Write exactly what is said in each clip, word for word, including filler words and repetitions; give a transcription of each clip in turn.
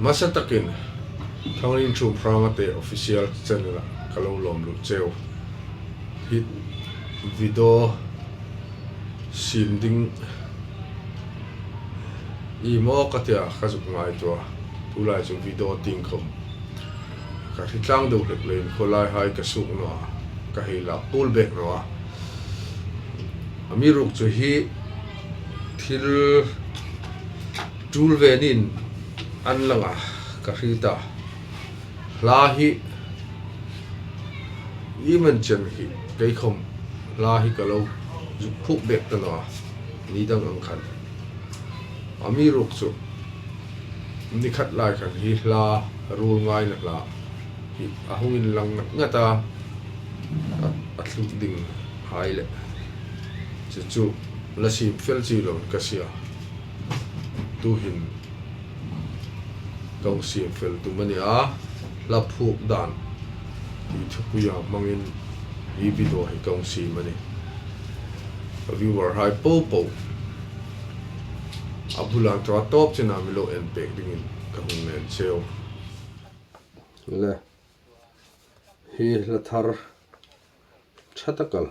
Hmasa takin Thangringṭhum Hrangate official channel-a ka lo lawm lut cheu. Hi video siem ding i maw ka tia ka zuk ngaituo a. Tulai chu video tieng khom ka hritlang deu hlek leiin khawlaihai ka suok naw a, ka hei lak kul bek naw a. Amiruokchu hi thil tul ve niin an langa ka hriet a. Hla hi i man chen hi kei khom hla hi ka lo zuk phuok bek ta naw a, ni dang ang khan. Amiruokchu ni khat lai khan hi hla, ruol ngaina hla hi a hung inlang ngat ngat a, a, a thluk dinghai le chu chu la siem fel chi lo ka tia. Tuhin ka hung siem fel tum a nih a, hla phuok dan hi thupuia hmangin hi video hi ka hung siem a nih. Viewer-hai popo a bula tawp chena mi lo en pek dingin ka hung ngen cheu. Le, hi hla thar ṭha tak el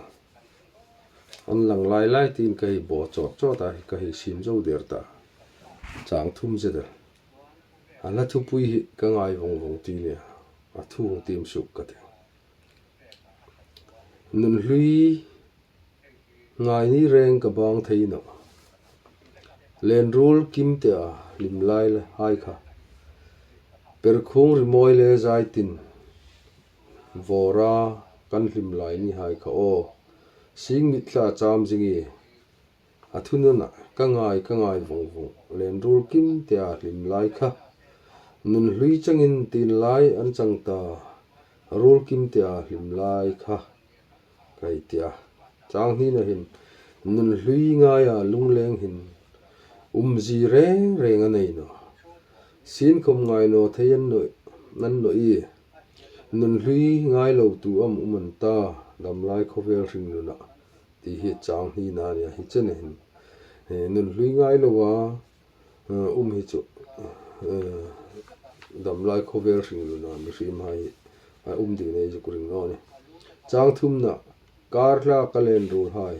an lang lai lai tiin ka hei bo chawt chawt a, ka hei siem zo der ta. Chang thum zet a. A hla thupui hi ka ngai vong vong ti nia, a thu hung tiem suok ka tih. Nun hlui ngai ni reng ka bang thei nawh. Len ruol kim te a hlim lai hai kha. Perkhung rimawi le zai tin vawra kan hlim lai ni hai kha aw. Sing mitthla cham zing i. A thu nuna ka ngai, ka ngai vong vong. Len ruol kim te a hlim lai kha. Nun hlui changin tin lai an chang ta. Ruol kim te a hlim lai kha. Ka hei tia. Chang hnina hin nun hlui ngaia lungleng hin umzie reng reng a nei naw. Sien khom ngai naw thei an naw, an naw i. Nun hlui ngai lo tu am um an ta, damlai khawvel hringnuna. Ti hi chang hnina a nia, hi chen hin. Eh, nun hlui ngai lo a, eh, um hi chu, eh, damlai khawvel hringnuna mihriemhai a um ding nei zuk ring naw ni. Chang thumna, kar hla ka len ruolhai.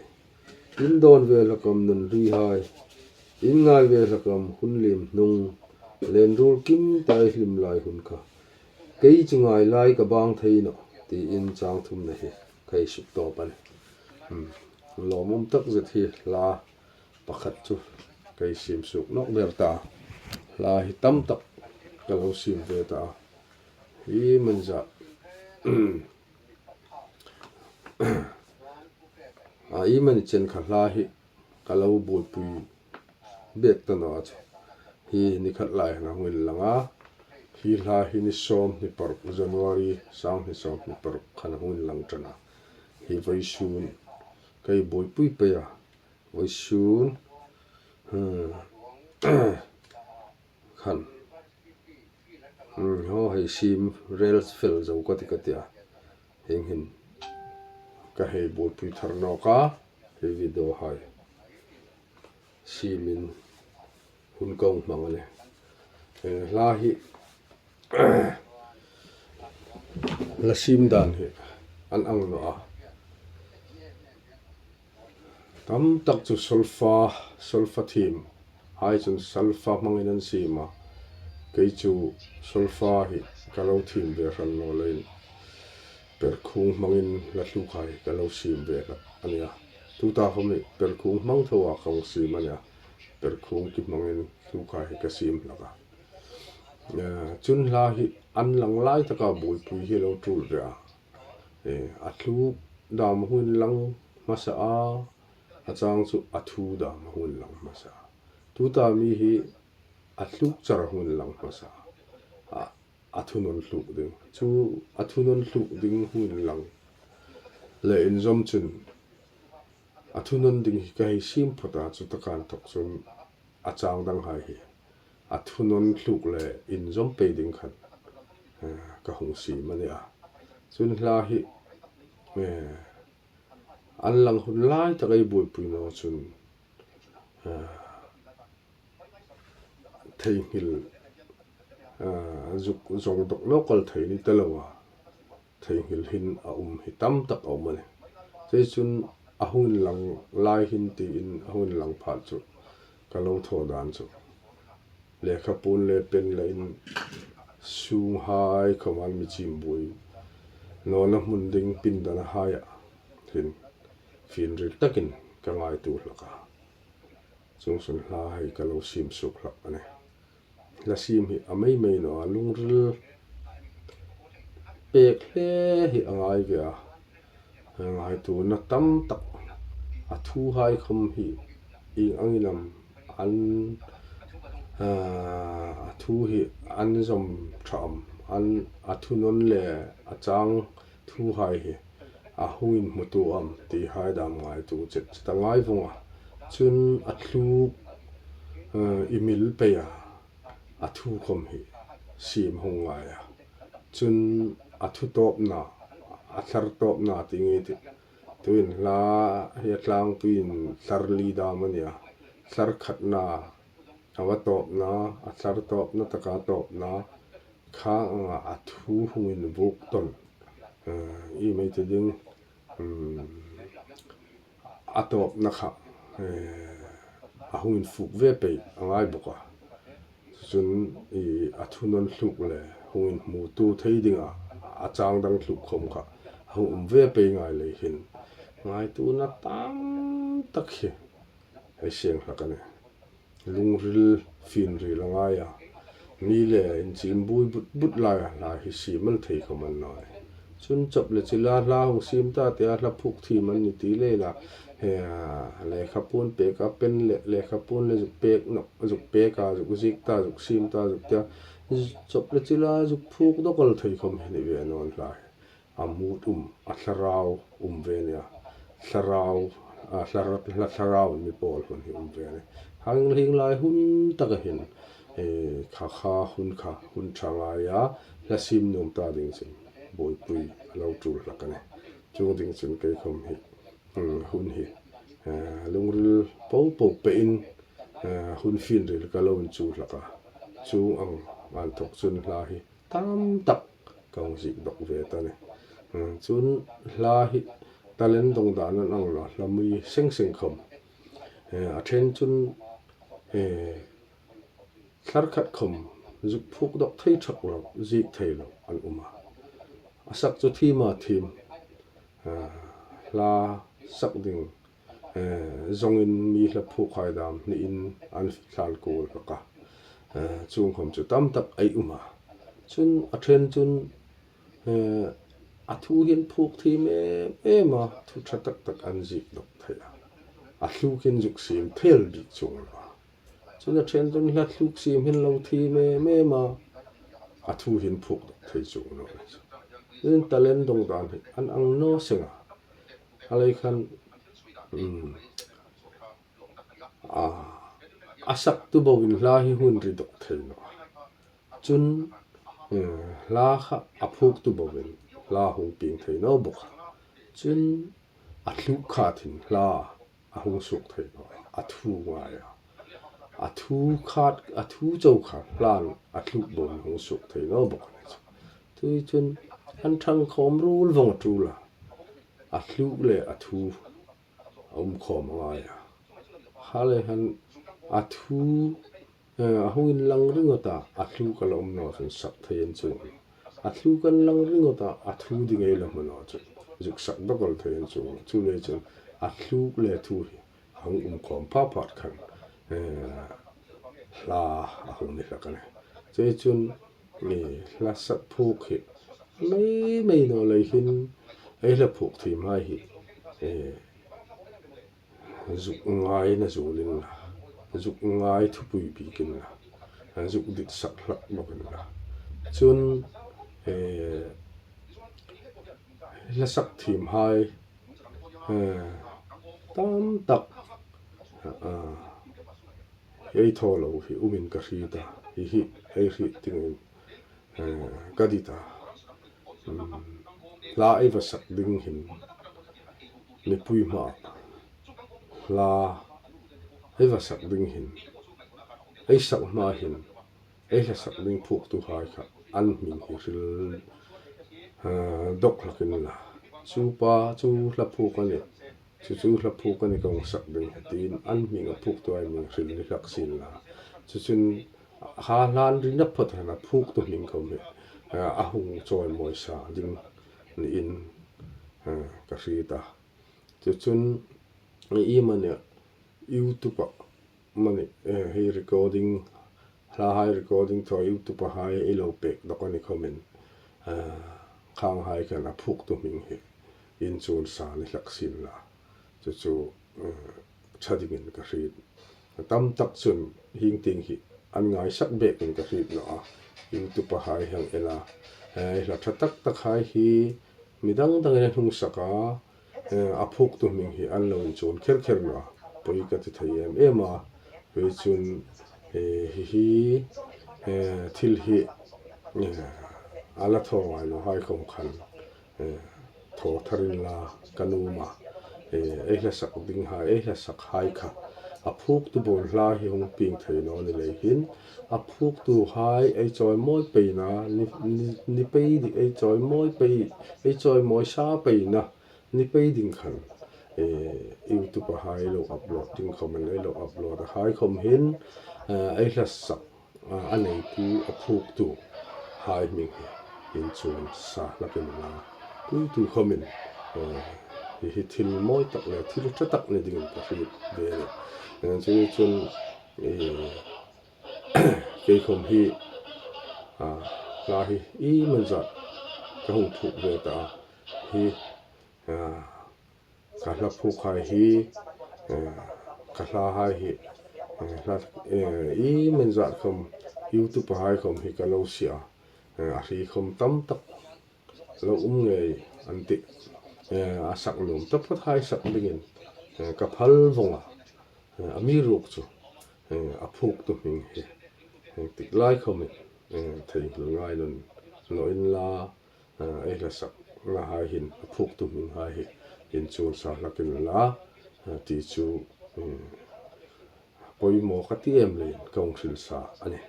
In dawn ve hlak am nun hluihai. In ngai ve hlak am hun liem hnung. Len ruol kim te a hlim lai hun kha. Kei chu ngai lai ka bang thei nawh, tiin chang thumna hi ka hei suk tawp a nih. Hmm. Lawmum tak zet hi hla pakhat chu ka hei siem suok nawk der ta. Hla hi tam tak ka lo siem ve ta. Hi man za. A, i mani chen kha hla hi ka lo buoipui bek ta naw a chu. Hi ni khat lai khan a hung inlang a. Hi hla hi ni sawmhni paruk, January sanghni sawmhni paruk khan a hung inlang ṭan a. Hi vawisun ka hei buoipui pei a. Vawisun, hmm, khan, hmm, haw hei siem rel fel zo ka ti ka tia. Hieng hin ka hei buoipui thar nawk a, hi video hai siemin hun ka hung hmang a nih. Eh, hla hi, hla siem dan hi an ang naw a. Tam tak chu solfa, solfa thiem hai chun solfa hmangin an siem a. Kei chu solfa hi ka lo thiem ve hran naw leiin perkhung hmangin hla thluk hai ka lo siem ve hlak a nia. Tuta khom hi perkhung hmang thoa ka hung siem a nia. Perkhung ki hmangin thluk hai ka siem hlak a. Eh, chun hla hi an lang lai taka buoipui hi lo tul ve a. Eh, a thluk dam hung inlang hmasa a, a chang chu a thu dam hung inlang hmasa a. Tuta mi hi a thluk char hung inlang hmasa a. A, a thunawn thluk ding. Chu a thunawn thluk ding hung inlang le inzawm chun a thunawn ding hi ka hei siem phawt a, chu taka inthawk chun a chang dang hai hi a thunawn thluk le inzawm pei ding khan, eh, ka hung siem a nih a. Chun hla hi, eh, an lang hun lai tak ei buoipui naw chun, eh, theinghil zuk zawng dawk naw kal thei ni ta lo a, theinghil hin a um hi tam tak a um a nih. Chuleiin chun a hung inlang lai hin tiin a hung inlang phat chu ka lo thaw dan chu lekha puon le pen la in sunghai khawm an mi chim buoi nawna hmun ding pindana haia hin finril takin ka ngaituo hlak a. Chuong chun hla hi ka lo siem suok hlak a nih. Hla siem hi a mei mei naw a, lungril pek hle hi a ngai ve a. Ngaituona tam tak a thuhai khawm hi ieng angin am an, a, a thu hi an zawm ṭha am, an a thu nawn le a chang thuhai hi a hung inhmutuo am ti hai dam ngaituo chet chet a ngai vong a. Chun a thluk, eh, i mil pei a, a thu khawm hi siem hung ngai a. Chun a thu tawpna, a thlar tawpna ti nge ti. Tuhin hla hi a tlangpuiin thlar li dam a nih a. Thlar khatna, a va tawpna, a thlar tawpna taka tawpna, kha anga a thu hung inbuk tawn. Eh, i mei ti ding, um, a tawpna kha, eh, a hung infuk ve pei a ngai bawk a. Chun i a thu nawn thluk le hung inhmutuo thei dinga a chang dang thluk khawm kha a hung um ve pei ngai lei hin ngaituona tam tak hi ei seng hlak a nih. Lungril finril a ngai a, ni le inchim buoi but but laia hla hi siem el thei khawm a ni naw a nih. Chun chawp le chila hla hung siem ta tia hla phuok thiem an ni ti le la, he, a, lekha puon pek a pen le lekha puon le zuk pek naw, zuk pek a, zuk ziek ta, zuk siem ta, zuk tia, chawp le chila zuk phuok dawk el thei khawm hi ni ve naw a nih hla hi. A mut um, a thlarau um ve a nih a. Thlarau, a, thlar-, thla-, thlarau mi pawl hun hi um ve a nih. Hang hieng lai hun taka hin, eh, kha kha hun kha, hun ṭha ngaia, hla siem nuom ta ding chun buoipui a lo tul hlak a nih. Chuong ding chun kei khawm hi, hmm, hun hi, eh, lungril po po pein, eh, hun finril ka lo inchuo hlak a. Chuong ang inthok chun hla hi tam tak ka hung ziek dawk ve ta a nih. Hmm, chun hla hi talent dawng dan an ang naw, hla mi seng seng khawm. Eh, a ṭhen chun, eh, thlar khat khawm zuk phuok dawk thei ṭhak lo, ziek thei lo an um a. A sak chu thiem a thiem. Eh, hla sak ding, eh, zawngin mi hla phuok hai dam niin an thlan kuol hlak a. Eh, chuong khawm chu tam tak ei um a. Chun a ṭhen chun, eh, a thu hi an phuok thiem em em a, thu ṭha tak tak an ziek dawk thei a. A thluk hi an zuk siem thei el bik chuong lo a. Chun a ṭhen chun hla thluk siem hi an lo thiem em em a, a thu hi an phuok dawk thei chuong lo a nih. Chun talent dawng dan hi an ang naw seng a. A lei khan, um, a, a saktu boin hla hi hung ri dawk thei naw a. Chun, eh, hla kha a phuoktu boin hla hung pieng thei naw bawk a. Chun a thluk khatin hla a hung suok thei naw a. A thu ngai a. A thu khat, a thu chau kha hlain a thluk boin hung suok thei naw bawk a nih chu. Chuleiin chun an ṭhang khawm ruol vong a tul a. A thluk le a thu a um khawm a ngai a. Kha lei hin a thu, eh, a hung inlang ringawt a, a thluk a la um naw chun sak thei an chuong. A thluk an lang ringawt a, a thu ding ei la hmu naw chun zuk sak dawk el thei an chuong. Chuleiin chun a thluk le thu hi a hung um khawm pha phat khan, eh, hla a hung ni hlak a nih. Chuleiin chun, eh, hla sak phuok hi mei mei naw lei hin ei hla phuok thiem hai hi, eh, zuk ngaina zuolin la, zuk ngai thupui bikin la, zuk ditsak hlak bawkin la. Chun, eh, hla sak thiem hai, eh, tam tak, ah, ei thaw lo hi umin ka hriet a, hi hi ei hriet dingin, eh, ka dit a. Hmm, hla ei va sak ding hin, mipui hmaa hla ei va sak ding hin, ei sak hma hin, ei hla sak ding phuktuhai kha an hming hi hril, eh, dawk hlakin la. Chu pa chu hla phuk a nih, chu chu hla phuk a nih, ka hung sak ding hi tiin an hming, a phuktuhai hming hril ni hlak sien la. Chu chun ha hlan ri na phawt hin a phuktu hming khom hi, eh, a hung chawimawi sa ding niin, eh, ka hriet a. Chu chun, eh, iemani YouTube-a mani, eh, hei recording, hlahai recording thaw YouTube-a hai ei lo pek dawk a ni khomin, eh, khanghai khan a phuktu hming hi inchun sa ni hlak sien la. Chu chu, eh, ṭha dingin ka hriet. Tam tak chun hieng tieng hi an ngaisak bêkin ka hriet naw a. YouTube-a hai hang en a, eh, hla ṭha tak tak hai hi mi dang dangin an hung sak a, eh, a phuktu hming hi an lo inchun kher kher naw a. Pawi ka ti thei em em a. Pawi chun, eh, hi hi, eh, thil hi, eh, a la thaw ngai nawhai khom khan, eh, thaw thar inla ka nuom a. Eh, ei hla sak dinghai, ei hla sakhai kha a phuktu bawr hla hi hung pieng thei naw ni lei hin, a phuktuhai ei chawimawi peina, ni, ni, ni pei di, ei chawimawi pei, ei chawimawi sa peina ni pei ding khan, eh, YouTube-a hai lo upload ding khomin, ei lo upload-a hai khom hin, eh, ei hla sak, ah, a neitu, a phuktuhai hming hi inchun sa hlakin la. Tu tu khomin, eh, hi hi thil mawi tak le thil ṭha tak ni dingin ka hriet ve a nih. Eh, chu chun, eh, kei khom hi, ah, hla hi iemanizat ka hung phuk ve ta a. Hi, ah, ka hla phukhai hi, eh, ka hlahai hi, eh, hla, eh, iemanizat khom YouTube-a hai khom hi ka lo sie a. Eh, a hri khom tam tak lo um ngei an tih. Eh, a sak nuom taphawthai sak dingin, eh, ka phal vawng a. Eh, amiruokchu, eh, a phuktu hming hi, eh, tik lai khomin, eh, theinghil ngai naw inla, eh, ei hla saknahai hin a phuktu hminghai hi inchun sa hlakin la, eh, ti chu, eh, poimaw ka ti em leiin ka hung hril sa a nih.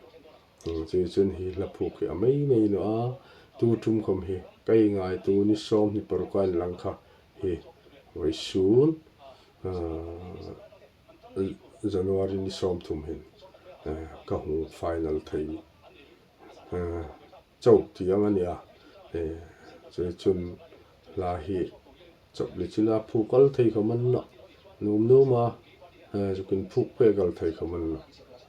Hmm, chu chun hi hla phuk hi a mei mei naw a, tu ṭum khom hi ka ngaituo ni sawmhni paruka inlang kha hi vawisun, ah, January ni sawmthum hin, ah, ka hung final thei, ah, chau ti ang a nih a. Eh, chu chun hla hi chawp le chila phuk kal thei khom a ni naw. Nuom nuoma, eh, zuk inphuk pek kal thei khom a ni naw.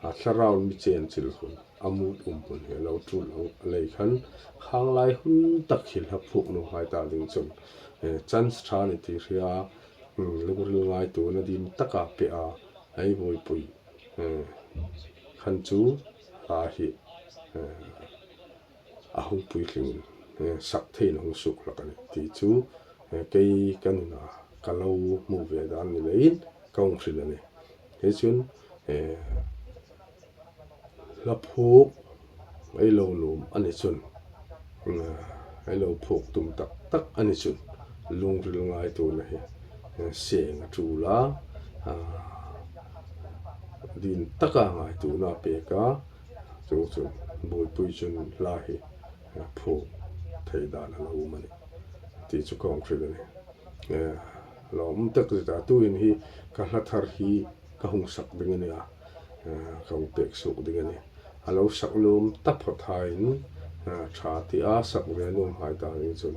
A thlarau mi chen chil hun, a mood um hun hi lo tul ang lei khan, khang lai hun tak hi hla phuk nuhmei ta ding chun, eh, chance ṭha ni ti hria, hmm, lungril ngaituona ding taka pe a, ei buoipui, eh, khan chu hla hi, eh, a hung puitling, eh, sak theiin hung suok hlak a nih ti chu, eh, kei ka nuna ka lo hmu ve dan ni leiin ka hung hril a nih. Hi chun, eh, hla phuk ei lo nuom a ni chun, eh, ei lo phuk tum tak tak a ni chun, lungril ngaituona hi, eh, seng a ṭul a, ah, ding taka ngaituona pek a, chu chun buoipui chun hla hi, eh, phuk thei dan a lo um a nih ti chu ka hung hril a nih. Eh, lawm tak zet a, tuhin hi ka hla thar hi ka hung sak ding a nih a, eh, ka hung pek suok ding a nih. A lo sak nuom taphawthaiin, eh, ṭha tia sak ve nuomhai ta ding chun,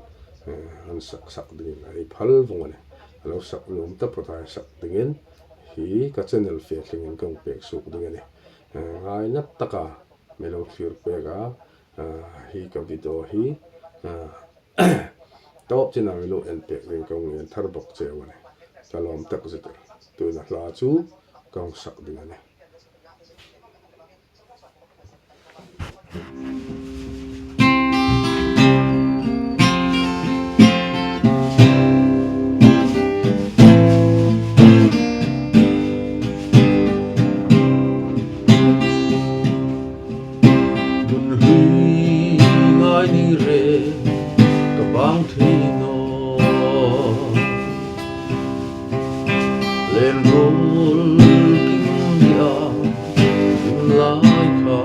eh, an sak sak dingin ei phal vawng a nih. A lo sak nuom taphawthai sak dingin hi ka channel fe thlengin ka hung pek suok ding a nih. Eh, ngaina taka mi lo thlir pek a, eh, hi ka video hi, eh, tawp china mi lo en pek ding ka hung en thar bawk cheu a nih. Ka lawm tak zet a, tuhin a hla chu ka hung sak ding a nih. Hun hlui ngai ni re, ka bang thei naw. Len rul kim dia, kim lai kha.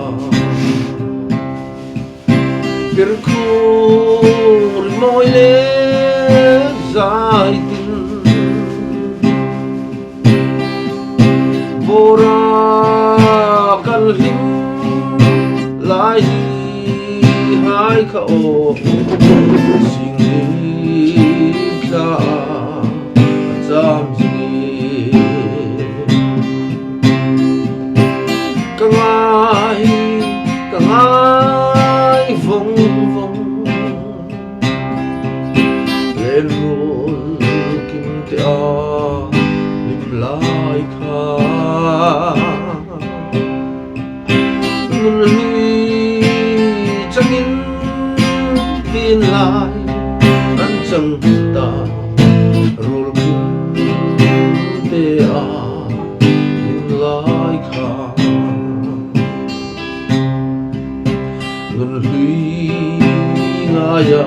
Tirkhur mawi le zai tin, bawra kan hlim lai hi hai kha aw, sing ni tla a cham zing. Ka ngai, ka ngai vong vong. Len ruol kim te a hlim lai kha. Nun hlui changin tin lai an chang ta, ruol kim te a hlim lai kha. Nun hlui ngaia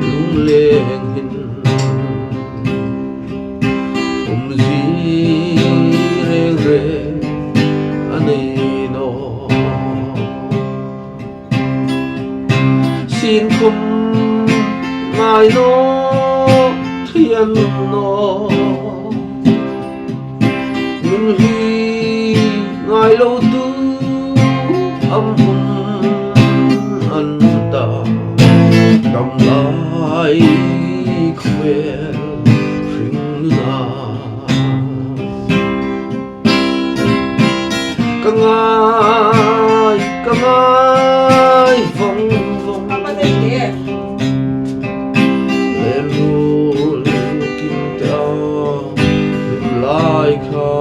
lungleng hin, umzie reng reng a nei naw. Sin khum ngai naw, thian naw. Nun hlui ngai lo tu am um an ta, kam lai khwel hring nuna. Ka ngai, ka ngai vong vong. Len ruol kim te a hlim lai kha.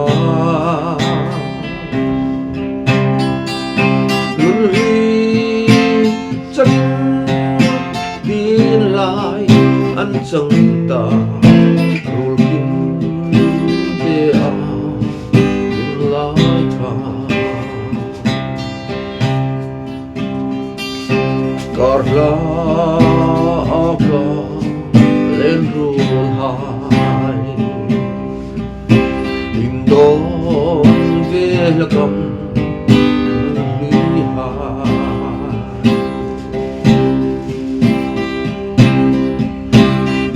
Nun hlui changin tin lai an chang ta, ruol kim te a hlim lai kha. Kar hla a ka len ruol hai, indawn ve hlakam hlui hai.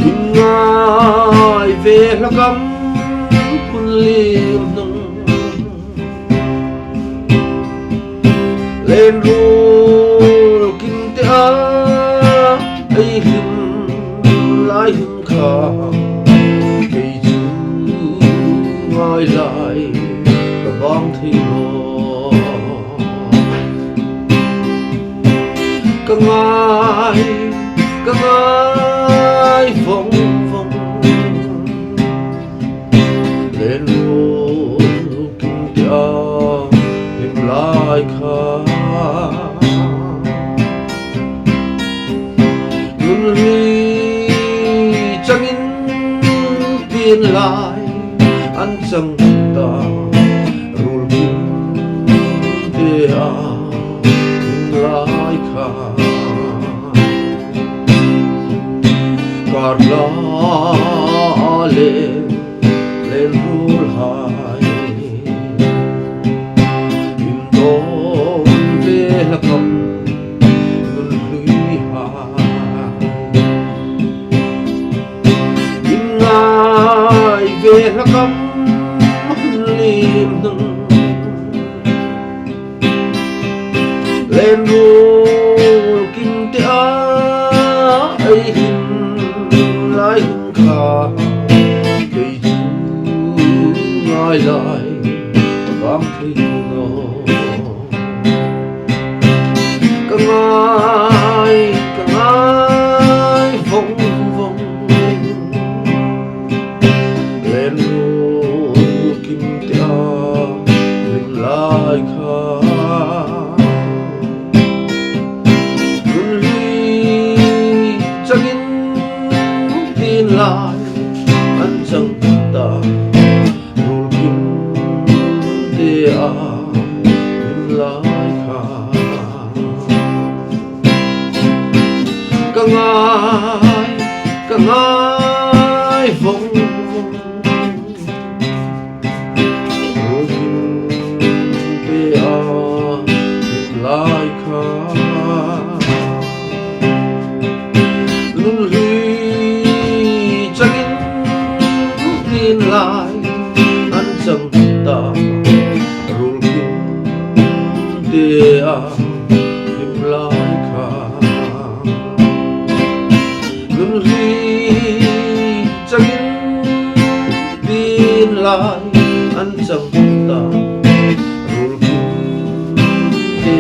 Inngai ve hlakam hun lim hnung. Len ruol kim te a ei hlim lai hun kha, kei chu ngai lai ka bang thei naw. Ka ngai, ka ngai vong vong. Len ruol kim te a hlim lai kha. Nun hlui changin tin lai an chang ta, ruol kim te a hlim lai kha. Kar hla le len ruol hai, indawn ve hlakam nun hlui hai. Inngai ve hlakam hun lim hnung. Len ruol kim te a ei hlim lai hun kha, kei chu ngai lai ka bang thei naw. Ka ngai, ka ngai vong vong. Len ruol kim te a hlim lai kha. Nun hlui changin tin lai an chang ta, ruol kim te a hlim lai kha. Ka ngai, ka ngai vong vong. Ruol kim te a hlim lai kha. a him lai kha. Nun hri changin tin lai an chang ta, rul kim te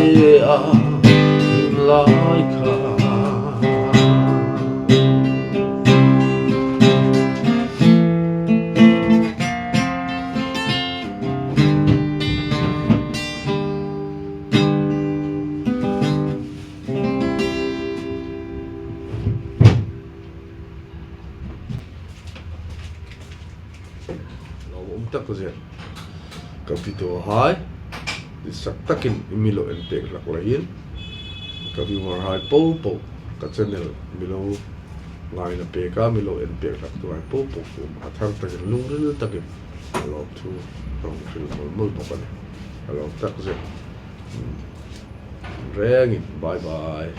a him lai kha. Lawmum tak zet ka video hai, disak takin mi lo en pek hlak leiin, ka viewer hai popo, ka channel mi lo ngaina pek a, mi lo en pek hlak tu hai popo kuomah a thar takin lungril takin ka lawmthu ka hril mawlh mawlh bawk a nih. Ka lawm tak zet. Hmm. Rengin, bye bye.